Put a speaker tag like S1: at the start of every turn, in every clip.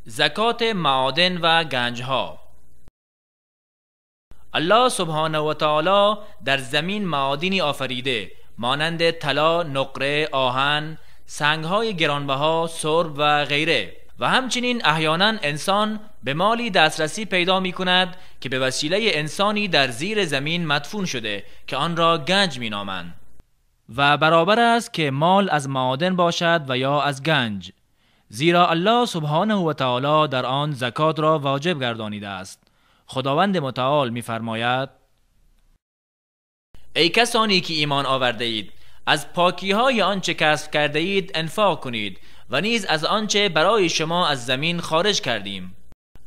S1: زکات معادن و گنجها. الله سبحانه و تعالی در زمین معادنی آفریده مانند طلا، نقره، آهن، سنگهای گرانبها، سرب و غیره، و همچنین احیانا انسان به مالی دسترسی پیدا می کند که به وسیله انسانی در زیر زمین مدفون شده که آن را گنج می نامند. و برابر است که مال از معادن باشد و یا از گنج، زیرا الله سبحانه و تعالی در آن زکات را واجب گردانیده است. خداوند متعال می‌فرماید: ای کسانی که ایمان آورده اید، از پاکی‌های آنچه کسب کرده اید انفاق کنید و نیز از آنچه برای شما از زمین خارج کردیم.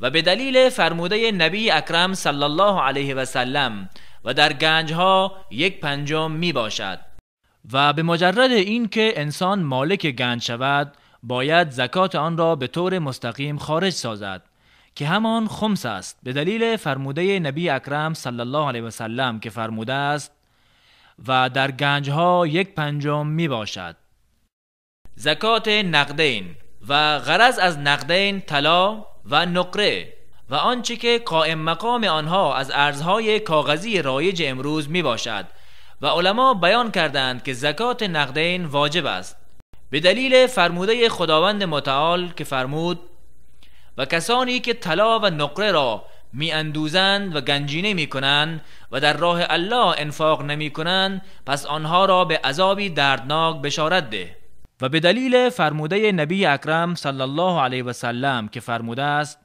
S1: و به دلیل فرموده نبی اکرم صلی الله علیه و سلم: و در گنجها 1/5 می باشد. و به مجرد این که انسان مالک گنج شود، باید زکات آن را به طور مستقیم خارج سازد که همان خمس است، به دلیل فرموده نبی اکرم صلی الله علیه و سلم که فرموده است: و در گنجها 1/5 می باشد. زکات نقدین و غرض از نقدین طلا و نقره و آنچه که قائم مقام آنها از ارزهای کاغذی رایج امروز می باشد. و علما بیان کردند که زکات نقدین واجب است، به دلیل فرموده خداوند متعال که فرمود: و کسانی که طلا و نقره را می اندوزند و گنجینه می کنند و در راه الله انفاق نمی کنند، پس آنها را به عذابی دردناک بشارت ده. و به دلیل فرموده نبی اکرم صلی الله علیه و سلم که فرموده است: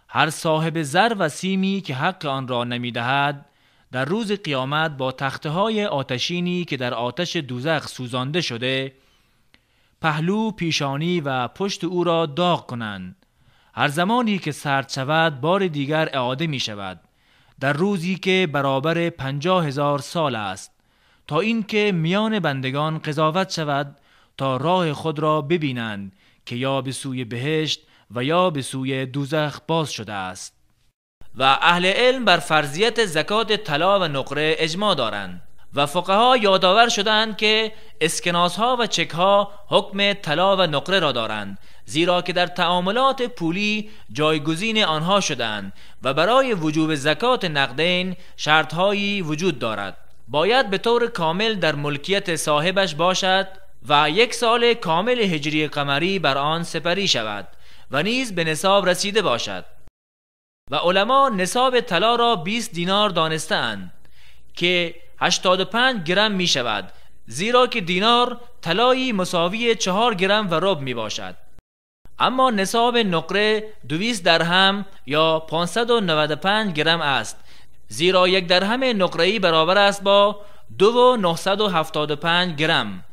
S1: هر صاحب زر و سیمی که حق آن را نمی دهد، در روز قیامت با تختهای آتشینی که در آتش دوزخ سوزانده شده، پهلو، پیشانی و پشت او را داغ کنند. هر زمانی که سرد شود بار دیگر اعاده می شود، در روزی که برابر 50,000 سال است، تا اینکه میان بندگان قضاوت شود تا راه خود را ببینند که یا به سوی بهشت و یا به سوی دوزخ باز شده است. و اهل علم بر فرضیت زکات طلا و نقره اجماع دارند و فقها یادآور شدند که اسکناس‌ها و چک‌ها حکم طلا و نقره را دارند، زیرا که در تعاملات پولی جایگزین آنها شدند و برای وجوب زکات نقدین شرطهایی وجود دارد. باید به طور کامل در ملکیت صاحبش باشد و 1 سال کامل هجری قمری بر آن سپری شود و نیز به نصاب رسیده باشد. و علما نصاب طلا را 20 دینار دانستند که 85 گرم می شود، زیرا که دینار طلایی مساوی 4 گرم و ربع می باشد. اما نصاب نقره 200 درهم یا 595 گرم است، زیرا 1 درهم نقره‌ای برابر است با 2.975 گرم.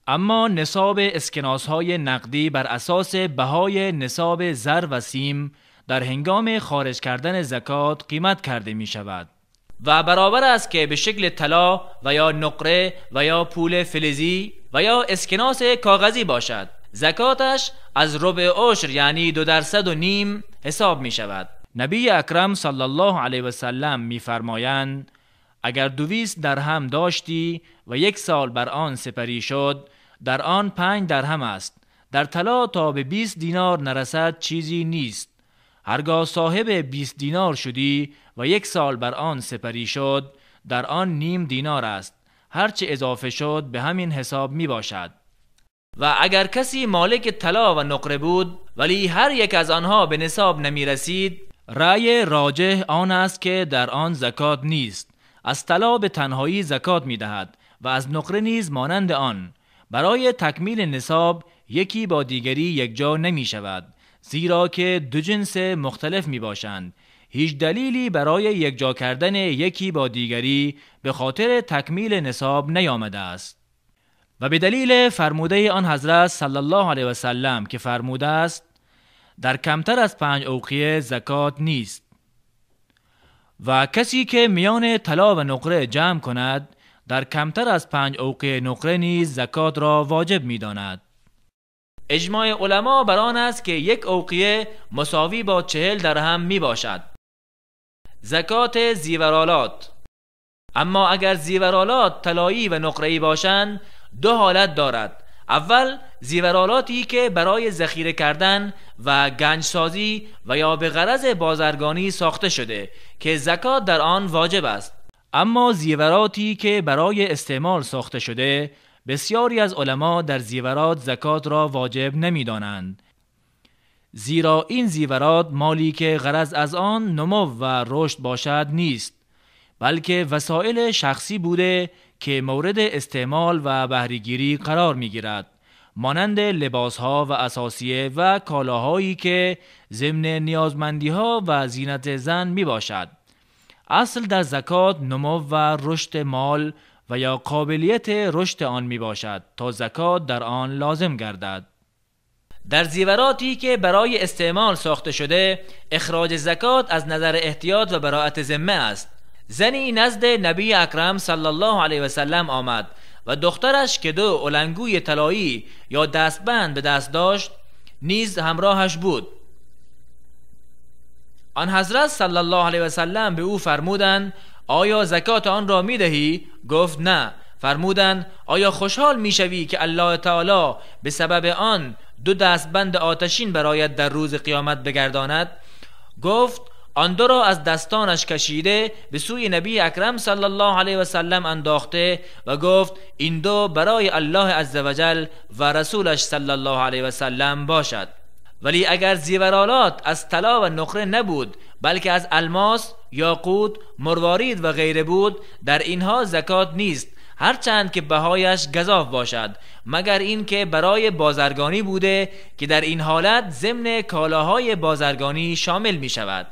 S1: اما نصاب اسکناس‌های نقدی بر اساس بهای نصاب زر و سیم در هنگام خارج کردن زکات قیمت کرده می شود و برابر است که به شکل طلا و یا نقره و یا پول فلزی و یا اسکناس کاغذی باشد. زکاتش از ربع عشر یعنی 2.5% حساب می شود. نبی اکرم صلی الله علیه و سلم می فرمایند: اگر 200 درهم داشتی و 1 سال بر آن سپری شد، در آن 5 درهم است. در طلا تا به 20 دینار نرسد چیزی نیست. هرگاه صاحب 20 دینار شدی و 1 سال بر آن سپری شد، در آن نیم دینار است. هرچه اضافه شد به همین حساب می باشد. و اگر کسی مالک طلا و نقره بود ولی هر یک از آنها به نصاب نمی رسید، رأی راجح آن است که در آن زکات نیست. از طلا به تنهایی زکات می دهد و از نقره نیز مانند آن. برای تکمیل نصاب یکی با دیگری یکجا نمی شود، زیرا که دو جنس مختلف می باشند. هیچ دلیلی برای یکجا کردن یکی با دیگری به خاطر تکمیل نصاب نیامده است. و به دلیل فرموده آن حضرت صلی الله علیه و سلم که فرموده است: در کمتر از 5 اوقیه زکات نیست. و کسی که میان طلا و نقره جمع کند، در کمتر از 5 اوقیه نقره نیز زکات را واجب می داند. اجماع علما بر آن است که 1 اوقیه مساوی با 40 درهم می باشد. زکات زیورآلات. اما اگر زیورآلات طلایی و نقره‌ای باشند، 2 حالت دارد. اول، زیورالاتی که برای ذخیره کردن و گنجسازی و یا به غرض بازرگانی ساخته شده که زکات در آن واجب است. اما زیوراتی که برای استعمال ساخته شده، بسیاری از علما در زیورات زکات را واجب نمی‌دانند، زیرا این زیورات مالی که غرض از آن نمو و رشد باشد نیست، بلکه وسایل شخصی بوده که مورد استعمال و بهره‌گیری قرار می‌گیرد، مانند لباسها و اساسیه و کالاهایی که ضمن نیازمندی‌ها و زینت زن می‌باشد. اصل در زکات نمو و رشد مال و یا قابلیت رشد آن می‌باشد تا زکات در آن لازم گردد. در زیوراتی که برای استعمال ساخته شده، اخراج زکات از نظر احتیاط و براءت ذمه است. زنی نزد نبی اکرم صلی الله علیه و سلم آمد و دخترش که دو النگوی طلایی یا دستبند به دست داشت نیز همراهش بود. آن حضرت صلی الله علیه و سلم به او فرمودند: آیا زکات آن را می دهی؟ گفت: نه. فرمودند: آیا خوشحال می شوی که الله تعالی به سبب آن دو دستبند آتشین برایت در روز قیامت بگرداند؟ گفت: آن دو را از دستانش کشیده به سوی نبی اکرم صلی الله علیه و سلم انداخته و گفت: این دو برای الله عزوجل و رسولش صلی الله علیه و سلم باشد. ولی اگر زیورالات از طلا و نقره نبود، بلکه از الماس، یاقوت، مروارید و غیره بود، در اینها زکات نیست، هرچند که بهایش گزاف باشد، مگر اینکه برای بازرگانی بوده که در این حالت ضمن کالاهای بازرگانی شامل می شود.